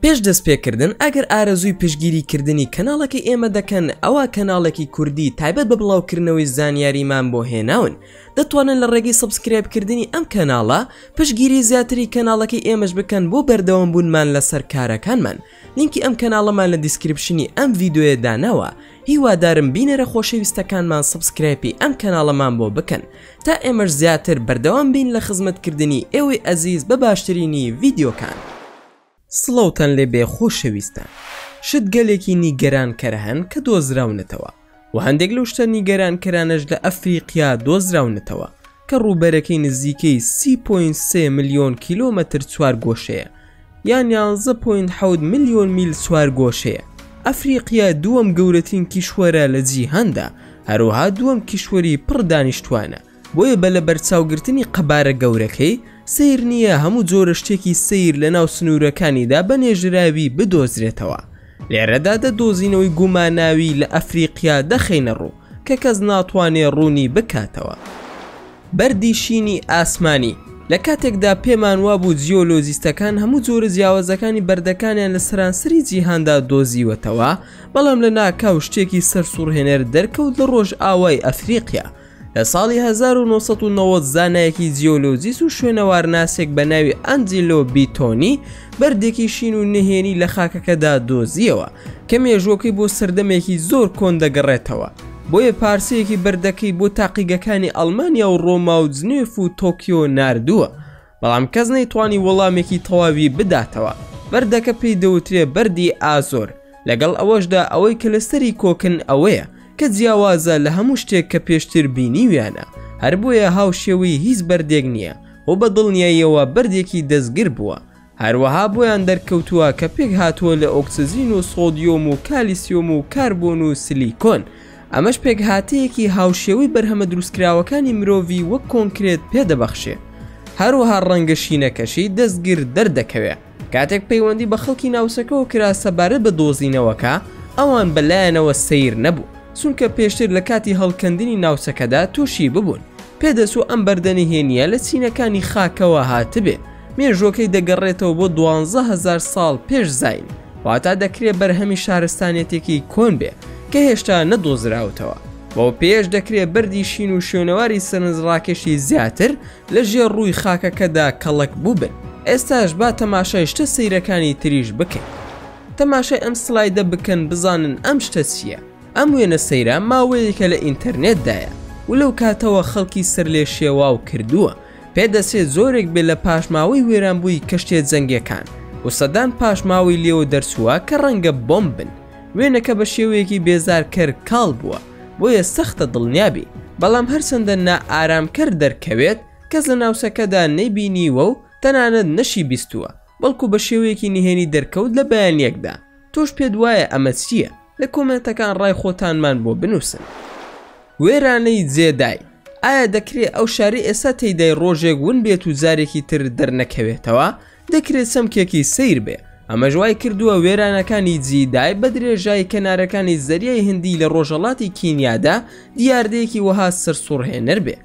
پێش دەستپێکردن ئەگەر ئارەزووی پشتگیری کردنی کەناڵەکەی ئێمە دەکەن ئەوا کەناڵێکی کوردی تایبەت بە بڵاوکردنەوەی زانیاریمان بۆ هێناون دەتوانن لە ڕێگەی subscribe کردنی ئەم کەناڵە پشتگیری زیاتری کەناڵەکەی ئێمەش بکەن بۆ بەردەوام بوونمان لەسەر کارەکانمان لینکی ئەم کەناڵەمان لە description ی ئەم ڤیدیۆیە داناوە هیوادارم بینەرە خۆشەویستەکانمان subscribe ی ئەم کەناڵەمان بۆ بکەن تا ئێمەش زیاتر بەردەوام بین لە خزمەتکردنی ئێوەی ئەزیز بە باشترینی ڤیدیۆکان. سڵاوتان لێبێ خۆشەویستان. شت گەلێکی نیگەرانکەر هەن کە دۆزراونەتەوە و هەندێک لەو شتە نیگەرانکەرانەش لە ئەفریقیا دۆزراونەتەوە کە ڕووبەرەکەی نزیکەی 30.3 ملیۆن کیلۆمەتر چوارگۆشەیە یان 11.7 ملیۆن میل چوارگۆشەیە. ئەفریقیا دووەم گەورەترین کیشوەرە لە جیهاندا، هەروەها دووەم کیشوەری پڕ دانیشتوانە، بۆیە بە لەبەرچاوگرتنی قەبارە گەورەکەی، سەیر نییە هەموو جۆرە شتێکی سەیر لەناو سنوورەکانیدا بە نێژراوی بدۆزرێتەوە. لێرەدا دە دۆزینەوەی گوماناوی لە ئەفریقیا دەخەینە ڕوو کە کەس ناتوانێ ڕوونی بکاتەوە. بەردی شینی ئاسمانی، لە کاتێکدا پێمان وابوو جیۆلۆجیستەکان هەموو جۆرە جیاوازەکانی بەردەکانیان لە سەرانسەری جیهاندا دۆزیوەتەوە، بەڵام لەناکاو شتێکی سەرسوڕهێنەر دەرکەوت لە ڕۆژئاوای ئەفریقیا. لە ساڵی 1990 زانایەکی جیۆلۆجیست و شوێنەوارناسێک بە ناوی ئەنجیلۆ بیتۆنی بەردێکی شین و نهێنی لە خاکەکەدا دۆزیەوە کە مێژووەکەی بۆ سەردەمێکی زۆر کۆن دەگەڕێتەوە بۆیە پارچەیەکی بەردەکەی بۆ تاقیگەکانی ئەڵمانیا و ڕۆما و جنێف و تۆکیۆ ناردووە بەڵام کەس نەیتوانی وەڵامێکی تەواوی بداتەوە. بەردەکە پێی دەوترێ بەردی ئازۆر، لەگەڵ ئەوەشدا ئەوەی کە لەسەری کۆکن ئەوەیە کە جیاوازە لە هەموو شتێک کە پێشتر بینیویانە، هەر بۆیە هاوشێوەی هیچ بەردێک نییە و بە دڵنیاییەوە بەردێکی دەستگر بووە. هەروەها بۆیان دەرکەوتووە کە پێکهاتووە لە ئۆکسجین و سۆدیۆم و کالیسیۆم و کاربۆن و سلیکۆن، ئەمەش پێکهاتەیەکی هاوشێوەی بەرهەمە دروستکراوەکانی مرۆڤی وەک کۆنکرێت پێدەبەخشێ. هەروەها ڕەنگە شینەکەشی دەستگرد دەردەکەوێ. کاتێک پەیوەندی بە خەڵکی ناوچەکەوە کرا سەبارەت بە دۆزینەوەکە، ئەوان بەلایانەوە سەیر نەبوو، چونکە پێشتر لە کاتی هەڵکەندنی ناوچەکەدا تووشی ببوون. پێدەچوو ئەم بەردە نهێنییە لە چینەکانی خاکەوە هاتبێ. مێژووەکەی دەگەڕێتەوە بۆ 12,000 ساڵ پێش زایین، واتا دەکرێ بەرهەمی شارستانیەتێکی کۆن بێ کە هێشتا نەدۆزراوتەوە. بەو پێیەش دەکرێ بەردی شین و شوێنەواری سەرنجڕاکێشی زیاتر لە ژێر ڕووی خاکەکەدا کەڵک بووبن. ئێستاش با تەماشای شتە سەیرەکانی تریش بکەین. تەماشای ئەم سلایدە بکەن بزانن ئەم شتە چییە؟ ئەم وێنە سەیرە ماوەیەکە لە ئینتەرنێتدایە و لەو کاتەوە خەڵکی سەرلێشێواو کردووە. پێدەچێت جۆرێک بێت لە پاشماوەی وێرانبووی کەشتیە جەنگیەکان و سەدان پاشماوەی لێوە دەرچووە کە ڕەنگە بۆمب بن. وێنەکە بە شێوەیەکی بێزارکەر کاڵ بووە، بۆیە سەختە دڵنیابی، بەڵام هەرچەندە نائارامکەر دەرکەوێت، کەس لە ناوچەکەدا نەیبینیوە و تەنانەت نەشی بیستووە، بەڵکو بە شێوەیەکی نهێنی دەرکەوت لە بەیانییەکدا. تۆش پێت وایە ئەمە چییە؟ لە کۆمێنتەکان ڕای خۆتانمان بۆ بنووسن. وێرانەی جێدای، ئایا دەکرێ ئەو شارەی ئێستا تێیدای ڕۆژێک ون بێت و جارێکی تر دەرنەکەوێتەوە؟ دەکرێ چەمکێکی سەیر بێ، ئەمەش وای کردووە وێرانەکانی جیدای بە درێژایی کەنارەکانی زەریای هندی لە ڕۆژهەڵاتی کینیادا دیاردەیەکی وەها سەرسوڕهێنەر بێ.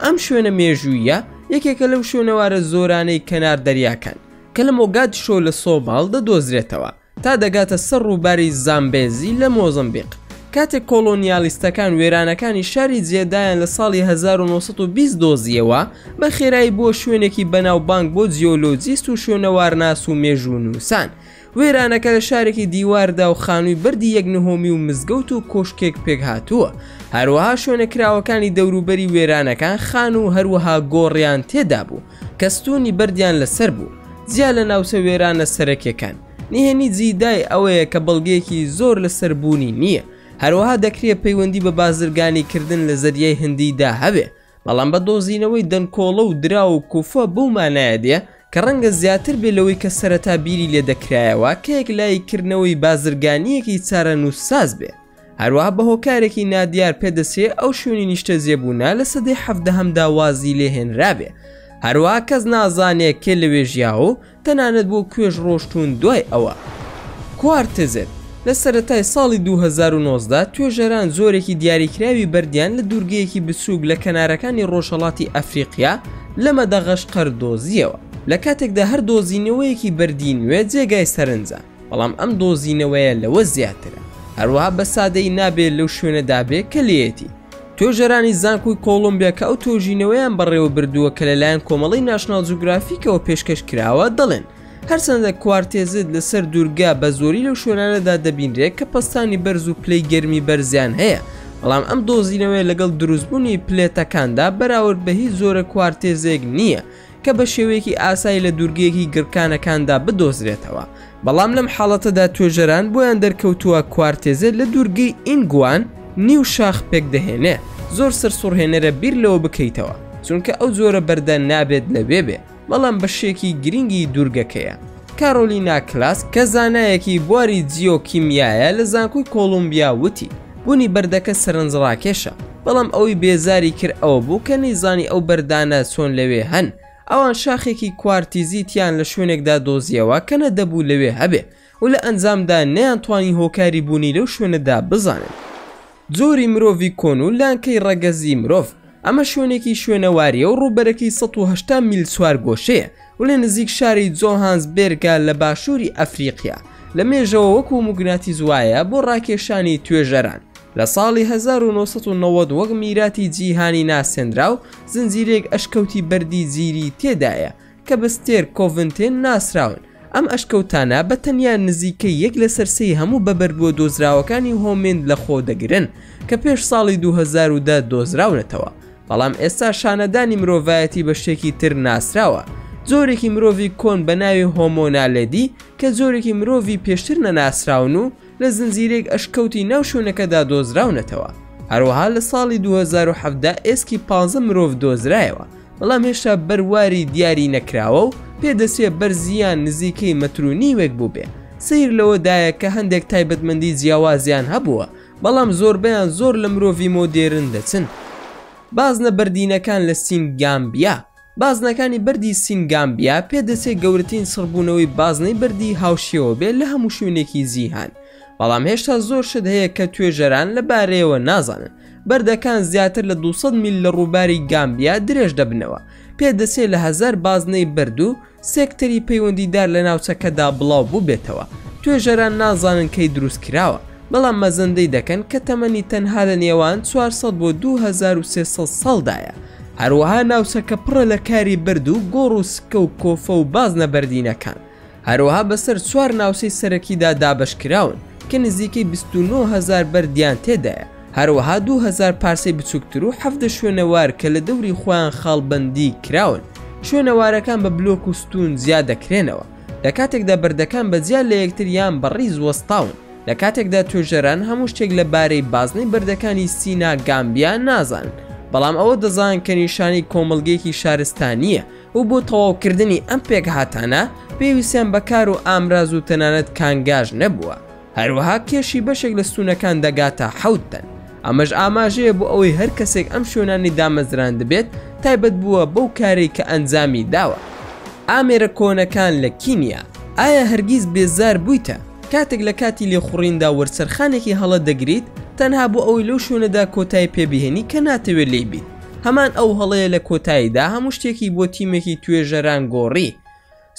ئەم شوێنە مێژووییە یەکێکە لەو شوێنەوارە زۆرانەی کەنار دەریاکان کە لە مۆگادشۆ لە سۆماڵ دەدۆزرێتەوە. تا دەگاتە سەر ڕووباری زامبێزی لە مۆزەمبیق. کاتێک کۆڵۆنیالیستەکان وێرانەکانی شاری جێدایان لە ساڵی 1920 دۆزییەوە، بە خێرایی بووە شوێنێکی بەناوبانگ بۆ جیۆلۆجیست و شوێنەوارناس و مێژوونووسان. وێرانەکە لە شارێکی دیواردا و خانووی بەردی یەک نهۆمی و مزگەوت و کۆشکێک پێکهاتووە. هەروەها شوێنە کراوەکانی دەوروبەری وێرانەکان خانوو و هەروەها گۆڕیان تێدابوو کە ستوونی بەردیان لەسەر بوو. جیا لە ناوچە وێرانە سەرەکیەکان. نهێنی جیدای ئەوەیە کە بەڵگەیەکی زۆر لەسەر بوونی نییە، هەروەها دەکرێ پەیوەندی بە بازرگانی کردن لە زەریای هندیدا هەبێ، بەڵام بە دۆزینەوەی دەنکۆڵە و دراو و کوفە بەو مانایە دێ کە ڕەنگە زیاتر بێ لەوەی کە سەرەتا بیری لێ دەکرایەوە کە یەکلایی کردنەوەی بازرگانییەکی چارەنووسساز بێ. هەروەها بە هۆکارێکی نادیار پێدەچێ ئەو شوێنی نیشتەجێبوونە لە سەدەی حەڤدەهەمدا وازی لێ هێنرابێ. هەروەها کەس نازانێ کێ لەوێ ژیاوە و تەنانەت بۆ کوێش ڕۆشتوون دوای ئەوە. کوارتزت، لە سەرەتای ساڵی 2019 توێژەران جۆرێکی دیاریکراوی بەردیان لە دوورگەیەکی بچووک لە کەنارەکانی ڕۆژهەڵاتی ئەفریقیا لە مەدەغەشقەر دۆزییەوە، لە کاتێکدا هەر دۆزینەوەیەکی بەردی نوێ جێگای سەرنجە. بەڵام ئەم دۆزینەوەیە لەوە زیاترە. هەروەها بە سادەیی نابێ لەو شوێنەدا بێ کە لێیەتی. توێژەرانی زانکۆی کۆڵۆمبیا کە ئەو تۆژینەوەیان بەڕێوە بردووە کە لەلایەن کۆمەڵەی ناشناڵ جوگرافیکەوە پێشکەش کراوە دەڵێن هەرچەندە کوارتێزت لەسەر دوورگە بە زۆری لەو شوێنانەدا دەبینرێت کە پەستانی بەرز و پلەی گەرمی بەرزیان هەیە بەڵام ئەم دۆزینەوەیە لەگەڵ دروستبوونی پلێتەکاندا بەراورد بە هیچ جۆرە کوارتێزێک نییە کە بە شێوەیەکی ئاسایی لە دوورگەیەکی گڕکانەکاندا بدۆزرێتەوە، بەڵام لەم حاڵەتەدا توێژەران بۆیان دەرکەوتووە کوارتێزێ لە دوورگەی ئینگوان نیو شاخ پێکدەهێنێ، زۆر سەرسوڕهێنەرە بیر لەوە بکەیتەوە، چونکە ئەو جۆرە بەردە نابێت لەوێ بێ، بەڵام بەشێکی گرینگی دوورگەکەیە. کارۆلینا کلاس کە زانایەکی بواری جیۆکیمیایە لە زانکۆی کۆڵۆمبیا وتی، بوونی بەردەکە سەرنجڕاکێشە، بەڵام ئەوەی بێزاری کرد ئەوە بوو کە نەیزانی ئەو بەردانە چۆن لەوێ هەن، ئەوان شاخێکی کوارتیزیتیان لە شوێنێکدا دۆزیەوە کە نەدەبوو لەوێ هەبێ و لە ئەنجامدا نەیانتوانی هۆکاری بوونی لەو شوێنەدا بزانن. جۆری مرۆڤی کۆن و لانکەی ڕەگەزی مرۆڤ، ئەمە شوێنێکی شوێنەوارییە و ڕووبەرەکەی 180 میل چوارگۆشەیە و لە نزیک شاری جۆهانسبێرگە لە باشووری ئەفریقیا، لە مێژەوە وەکو موگناتیس وایە بۆ ڕاکێشانی توێژەران. لە ساڵی 1990 وەک میراتی جیهانی ناسێنرا و زنجیرەیەک ئەشکەوتی بەردی جیری تێدایە کە بە ستێرکۆڤنتێن ناسراون، ئەم ئەشکەوتانە بە تەنیا نزیکەی یەک لەسەر سێی هەموو بەبەردبووە دۆزراوەکانی هۆمێند لەخۆ دەگرن کە پێش ساڵی 2010 دۆزراونەتەوە، بەڵام ئێستا شانەدانی مرۆڤایەتی بە شتێکی تر ناسراوە، جۆرێکی مرۆڤی کۆن بە ناوی هۆمۆ نالێدی کە جۆرێکی مرۆڤی پێشتر نەناسراون و لە زنجیرەیەک ئەشکەوتی ناو شوێنەکەدا دۆزراونەتەوە. هەروەها لە ساڵی 2017 ئێسکی 15 مرۆڤ دۆزرایەوە، بەڵام هێشتا بەرواری دیاری نەکراوە و پێدەچێ بەرزییان نزیکەی مەتر و نیوێک بووبێ. سەیر لەوەدایە کە هەندێک تایبەتمەندی جیاوازیان هەبووە، بەڵام زۆربەیان زۆر لە مرۆڤی مۆدێرن دەچن. بازنە بەردینەکان لە سینگامبیا بازنەکانی بەردی سینگامبیا پێدەچێ گەورەترین چڕبوونەوەی بازنەی بەردی هاوشێوە بێ لە هەموو شوێنێکی جیهان. بەڵام هێشتا زۆر شت هەیە کە توێژەران لە بارەیەوە نازانن. بەردەکان زیاتر لە 200 میل لە ڕووباری گامبیا درێژ دەبنەوە. پێدەچێ لە هەزار بازنەی بەرد و سێکتەری پەیوەندیدار لە ناوچەکەدا بڵاو بووبێتەوە. توێژەران نازانن کەی دروست کراوە، بەڵام مەزەندەی دەکەن کە تەمەنی تەنها لە نێوان 400 بۆ 2300 ساڵدایە. هەروەها ناوچەکە پڕە لە کاری بەرد و گۆڕ و سکە و کۆفە و بازنە بەردینەکان. هەروەها بەسەر چوار ناوچەی سەرەکیدا دابەشکراون کە نزیکەی 29,000 بەردیان تێدایە، هەروەها 2,000 پارچەی بچووکتر و 17 شوێنەوار کە لە دەوری خۆیان خاڵبەندی کراون. شوێنەوارەکان بە بلۆک و ستوون جیا دەکرێنەوە، لە کاتێکدا بەردەکان بە جیا لە یەکتر یان بە ڕیز وەستاون. لە کاتێکدا توێژەران هەموو شتێک لە بارەی بازنەی بەردەکانی سینا گامبیا نازانن، بەڵام ئەوە دەزانن کە نیشانەی کۆمەڵگەیەکی شارستانییە و بۆ تەواوکردنی ئەم پێکهاتانە پێویستیان بە کار و ئامراز و تەنانەت کانگاش نەبووە. هەروەها کێشی بەشێک لە ستوونەکان دەگاتە حەوت تەن. ئەمەش ئاماژەیە بۆ ئەوەی هەر کەسێک ئەم شوێنانەی دامەزراندبێت تایبەت بووە بەو کارەی کە ئەنجامی داوە. ئامێرە کۆنەکان لە کینیا. ئایا هەرگیز بێزار بوویتە کاتێک لە کاتی لێخوڕیندا وەرچەرخانێکی هەڵە دەگریت تەنها بۆ ئەوەی لەو شوێنەدا کۆتایی پێبهێنی کە ناتەوێت لێی بیت؟ هەمان ئەو هەڵەیە لە کۆتاییدا هەموو شتێکی بۆ تیمێکی توێژەران گۆڕی.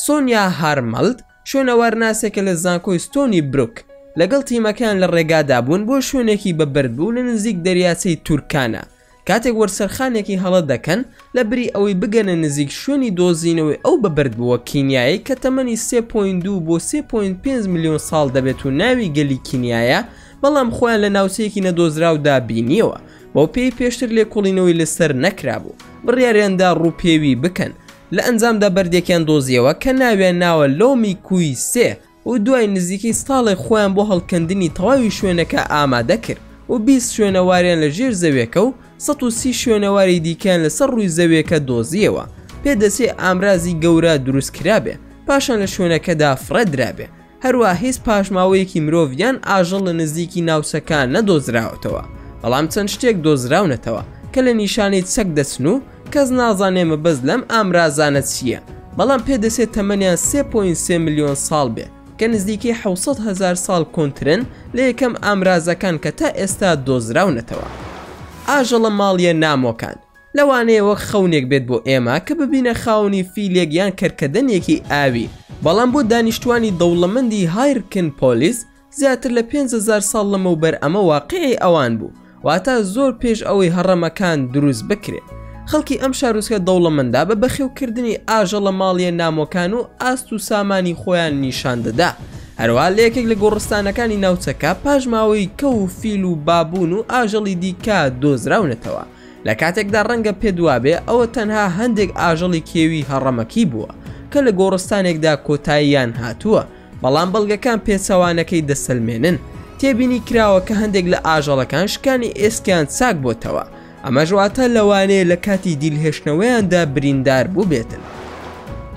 سۆنیا هارمەلد، شوێنەوارناسێکە لە زانکۆی ستۆنی بروک، لەگەڵ تیمەکەیان لە ڕێگادا بوون بۆ شوێنێکی بە بەردبوو لە نزیک دەریاچەی تورکانا، کاتێک وەرچەرخانێکی هەڵە دەکەن لە بری ئەوەی بگەنە نزیک شوێنی دۆزینەوەی ئەو بە بەردبووە کینیایەی کە تەمەنی 3.2 بۆ 3.5 ملیۆن ساڵ دەبێت و ناوی گەلی کینیایە، بەڵام خۆیان لە ناوچەیەکی نەدۆزراودا بینیەوە. بەو پێی پێشتر لێکۆڵینەوەی لەسەر نەکرابوو، بڕیاریان دا ڕووپێوی بکەن. لە ئەنجامدا بەردێکیان دۆزیەوە کە ناویان ناوە لۆمی کوی سێ و دوای نزیکەی ساڵێک خۆیان بۆ هەڵکەندنی تەواوی شوێنەکە ئامادە کرد و 20 شوێنەواریان لە ژێر زەویەکە و 130 شوێنەواری دیکەیان لەسەر ڕووی زەویەکە دۆزیەوە. پێدەچێ ئامرازی گەورە دروست کرابێ پاشان لە شوێنەکەدا فڕێ درابێ. هەروەها هیچ پاشماوەیەکی مرۆڤ یان ئاژەڵ لە نزیکی ناوچەکە نەدۆزراوەتەوە، بەڵام چەند شتێک دۆزراونەتەوە کە لە نیشانەی چەک دەچن و کەس نازانێ مەبەست لەم ئامرازانە چییە، بەڵام پێدەچێت تەمەنیان 3.3 ملیۆن ساڵ بێ کە نزیکەی 700 هەزار ساڵ کۆنترن لە یەکەم ئامرازەکان کە تا ئێستا دۆزراونەتەوە. ئاژەڵە ماڵییە نامۆکان. لەوانەیە وەک خەونێک بێت بۆ ئێمە کە ببینە خاوەنی فیلێک یان کەرکەدەنێکی ئاوی، بەڵام بۆ دانیشتوانی دەوڵەمەندی هایرکنپۆلیس زیاتر لە 5000 ساڵ لەمەوبەر ئەمە واقیعی ئەوان بوو، واتە زۆر پێش ئەوەی هەڕەمەکان دروست بکرێن. خەڵکی ئەم شارۆچکە دەوڵەمەندە بە بەخێوکردنی ئاژەڵە ماڵییە نامۆکان و ئاست و سامانی خۆیان نیشان دەدا. هەروەها لە یەکێک لە گۆڕستانەکانی ناوچەکە پاشماوەی کەو و فیل و بابوون و ئاژەڵی دیکە دۆزراونەتەوە. لە کاتێکدا ڕەنگە پێت وابێ ئەوە تەنها هەندێک ئاژەڵی کێوی هەڕەمەکی بووە کە لە گۆڕستانێکدا کۆتاییان هاتووە، بەڵام بەڵگەکان پێچەوانەکەی دەسەلمێنن. تێبینی کراوە کە هەندێک لە ئاژەڵەکان شکانی ئێسکیان چاک بۆتەوە، ئەمەش واتە لەوانەیە لە کاتی دیلهێشتنەوەیاندا بریندار بووبێتن.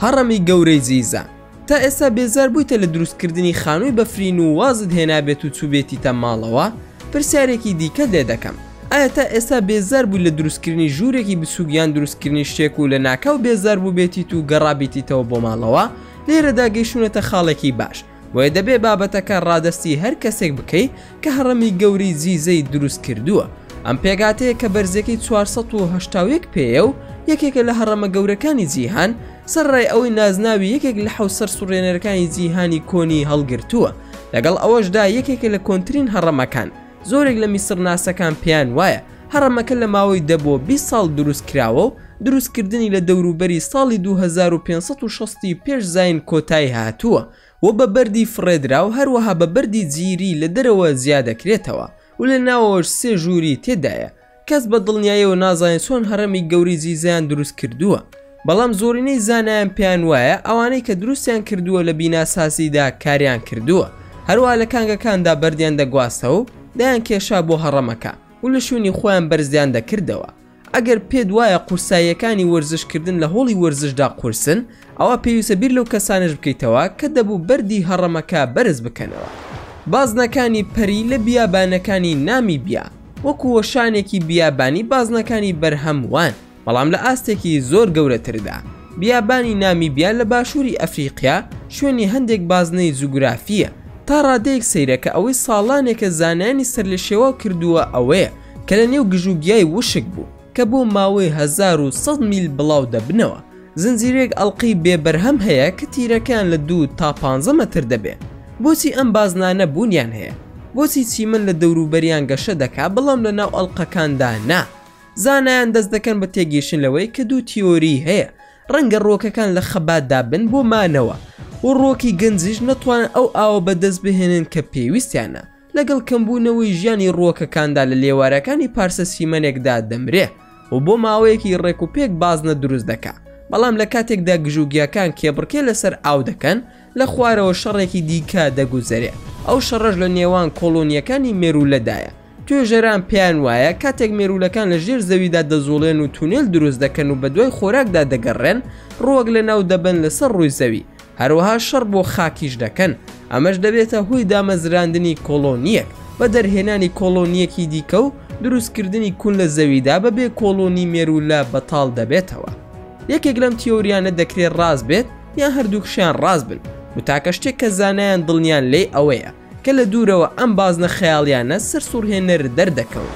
هەڕەمی گەورەی جیزە. تا ئێستا بێزار بوویتە لە دروستکردنی خانووی بەفرین و وازت هێنابێت و چووبێتیتە ماڵەوە؟ پرسیارێکی دیکەت لێ دەکەم، ئایا تا ئێستا بێزار بووی لە دروستکردنی ژوورێکی بچووک یان دروستکردنی شتێک و لەناکاو بێزار بووبێتیت و گەڕابیتیتەوە بۆ ماڵەوە؟ لێرەدا گەیشتوونەتە خاڵێکی باش، بۆیە دەبێ بابەتەکە ڕادەستی هەر کەسێک بکەی کە هەڕەمی گەورەی جیزەی دروست کردووە. ئەم پێکهاتەیە کە بەرزیەکەی 481 پێیە و یەکێکە لە هەڕەمە گەورەکانی جیهان، سەرەڕای ئەوەی نازناوی یەکێک لە حەوت سەرسوڕێنەرەکانی جیهانی کۆنی هەڵگرتووە، لەگەڵ ئەوەشدا یەکێکە لە کۆنترین هەڕەمەکان. زۆرێک لە میسڕناسەکان پێیان وایە هەڕەمەکە لە ماوەی دە بۆ 20 ساڵ دروست کراوە و دروستکردنی لە دەوروبەری ساڵی 2560 ی پێش زاین کۆتایی هاتووە و بە بەردی فڕێدراو هەروەها بە بەردی جیری لە دەرەوە جیا دەکرێتەوە و لە ناوەوەش سێ ژووری تێدایە. کەس بە دڵنیایەوە نازانێت چۆن هەڕەمی گەورەی جیزەیان دروست کردووە، بەڵام زۆرینەی زانایان پێیان وایە ئەوانەی کە دروستیان کردووە لە بیناسازیدا کاریان کردووە، هەروەها لە کانگەکاندا بەردیان دەگواستەوە و دەیانکێشا بۆ هەڕەمەکە و لە شوێنی خۆیان بەرزیان دەکردەوە. ئەگەر پێت وایە قورساییەکانی وەرزشکردن لە هۆڵی وەرزشدا قورسن، ئەوا پێویستە بیر لەو کەسانەش بکەیتەوە کە دەبوو بەردی هەڕەمەکە بەرز بکەنەوە. بازنەکانی پەری لە بیابانەکانی نامیبیا وەکو وەشانێکی بیابانی بازنەکانی بەرهەم وان، بەڵام لە ئاستێکی زۆر گەورەتردا. بیابانی نامیبیا لە باشووری ئەفریقیا شوێنی هەندێک بازنەی جوگرافییە. تا ڕادەیەک سەیرە کە ئەوەی ساڵانێکە زانایانی سەرلێشێواو کردووە ئەوەیە کە لە نێو گژوگیای وشک بوو کە بۆ ماوەی 1100 میل بڵاو دەبنەوە. زنجیرەیەک ئەڵقەی بێ بەرهەم هەیە کە تیرەکەیان لە دوو تا پانزە مەتر دەبێ. بۆچی ئەم بازنانە بوونیان هەیە؟ بۆچی چیمەن لە دەوروبەریان گەشە دەکا بەڵام لە ناو ئەڵقەکاندا نا؟ زانایان دەست دەکەن بە تێگەیشتن لەوەی کە دوو تیۆریی هەیە، ڕەنگە ڕووەکەکان لە خەباتدا بن بۆ مانەوە و ڕووەکی گەنجیش نەتوانن ئەو ئاوە بەدەست بهێنن کە پێویستیانە، لەگەڵ کەمبوونەوەی ژیانی ڕووەکەکاندا لە لێوارەکانی پارچە چیمەنێکدا دەمرێ و بۆ ماوەیەکی ڕێکوپێک بازنە دروست دەکا، بەڵام لە کاتێکدا گژوگیاکان کێبڕکێ لەسەر ئاو دەکەن، لە خوارەوە شەڕێکی دیکە دەگوزەرێ، ئەو شەڕەش لە نێوان کۆڵۆنییەکانی مێروولەدایە. توێژەران پێیان وایە کاتێک مێروولەکان لە ژێر زەویدا دەجوڵێن و تونێل دروست دەکەن و بەدوای خۆراکدا دەگەڕێن، ڕووەک لەناو دەبەن لەسەر ڕووی زەوی، هەروەها شەڕ بۆ خاکیش دەکەن، ئەمەش دەبێتە هۆی دامەزراندنی کۆڵۆنییەک، بە دەرهێنانی کۆڵۆنییەکی دیکە و دروستکردنی کون لە زەویدا بەبێ کۆڵۆنی مێروولە بەتاڵ دەبێتەوە. یەکێک لەم تیۆریانە دەکرێت ڕاست بێت یان هەردووکشیان ڕاست بن و تاکە شتێک کە زانایان دڵنیان لێی ئەوەیە کە لە دوورەوە ئەم بازنە خەیاڵیانە سەرسوڕهێنەر دەردەکەون.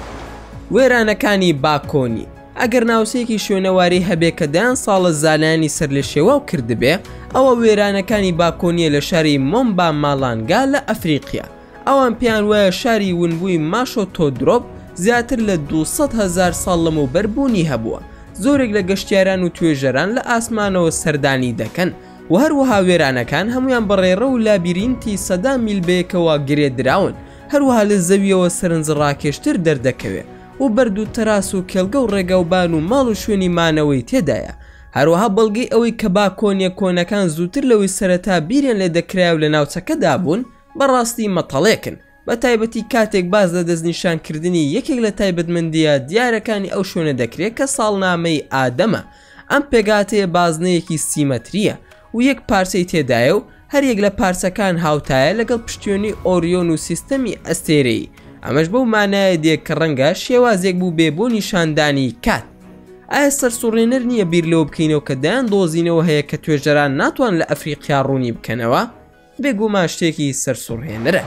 وێرانەکانی باکۆنی، ئەگەر ناوچەیەکی شوێنەواری هەبێ کە دەیان ساڵە زانایانی سەرلێشێواو کردبێ، ئەوە وێرانەکانی باکۆنییە لە شاری مۆمبا مالانگا لە ئەفریقیا. ئەوان پێیان وایە شاری ونبووی ماشۆ تۆدرۆپ زیاتر لە 200 هەزار ساڵ لەمەوبەر بوونی هەبووە. زۆرێک لە گەشتیاران و توێژەران لە ئاسمانەوە سەردانی دەکەن. و هەروەها وێرانەکان هەموویان بە ڕێڕەو و لابیرینتی سەدان میل بەیەکەوە گرێ دراون، هەروەها لە زەوییەوە سەرنجڕاکێشتر دەردەکەوێ و بەرد و تەراس و کێڵگە و ڕێگاوبان و ماڵ و شوێنی مانەوەی تێدایە. هەروەها بەڵگەی ئەوەی کە باکۆنییە کۆنەکان زووتر لەوەی سەرەتا بیریان لێ دەکرایە و لە ناوچەکەدا بوون، بەڕاستی مەتەڵێکن. بە تایبەتی کاتێک باس لە دەستنیشانکردنی یەکێک لە تایبەتمەندییە دیارەکانی ئەو شوێنە دەکرێت کە ساڵنامەی ئادەمە، ئەم پێکهاتەیە بازنەیەکی سیمەترییە و یەک پارچەی تێدایە و هەریەک لە پارچەکان هاوتایە لەگەڵ پشتیۆنی ئۆریۆن و سیستەمی ئەستێرەیی، ئەمەش بەو مانایە دێ کە ڕەنگە شێوازێک بووبێ بۆ نیشاندانی کات. ئایا سەرسوڕهێنەر نییە بیر لەوە بکەینەوە کە دەیان دۆزینەوە هەیە کە توێژەران ناتوانن لە ئەفریقیا ڕوونی بکەنەوە؟ بێگومان شتێکی سەرسوڕهێنەرە.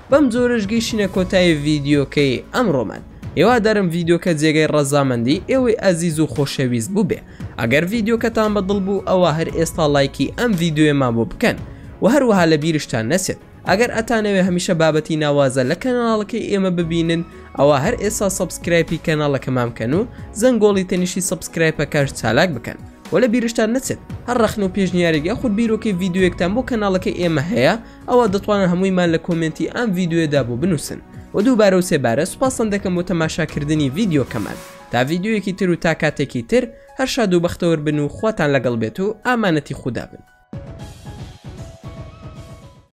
بەم جۆرەش گەیشتینە کۆتایی ڤیدیۆکەی ئەمڕۆمان. هیوادارم ڤیدیۆکە جێگەی ڕەزامەندی ئێوەی ئەزیز و خۆشەویست بووبێ ئەگەر ڤیدیۆکەتان بە دڵ بوو ئەوا هەر ئێستا ڵایکی ئەم ڤیدیۆیەمان بۆ بکەن وە هەروەها لە بیرشتان نەچێت ئەگەر ئەتانەوێ هەمیشە بابەتی ناوازە لە کەناڵەکەی ئێمە ببینن ئەوا هەر ئێستا subscribe ی کەناڵەکەمان بکەن و زەنگۆڵی تەنیشتی subscribe ەکەش چالاک بکەن وە لە بیرشتان نەچێت هەر ڕەخنە و پێشنیارێک یاخود بیرۆکەی ڤیدیۆیەکتان بۆ کەناڵەکەی ئێمە هەیە ئەوا دەتوانن هەموویمان لە comment ی ئەم ڤیدیۆیەدا بۆ بنووسن وە دووبارە و سێبارە سوپاستان دەکەم بۆ تەماشاکردنی ڤیدیۆکەمان تا ڤیدیۆیەکی تر و تا کاتێکی تر هەر شاد و بەختەوەر بن و خواتان لەگەڵ بێت و ئامانەتی خودا بن.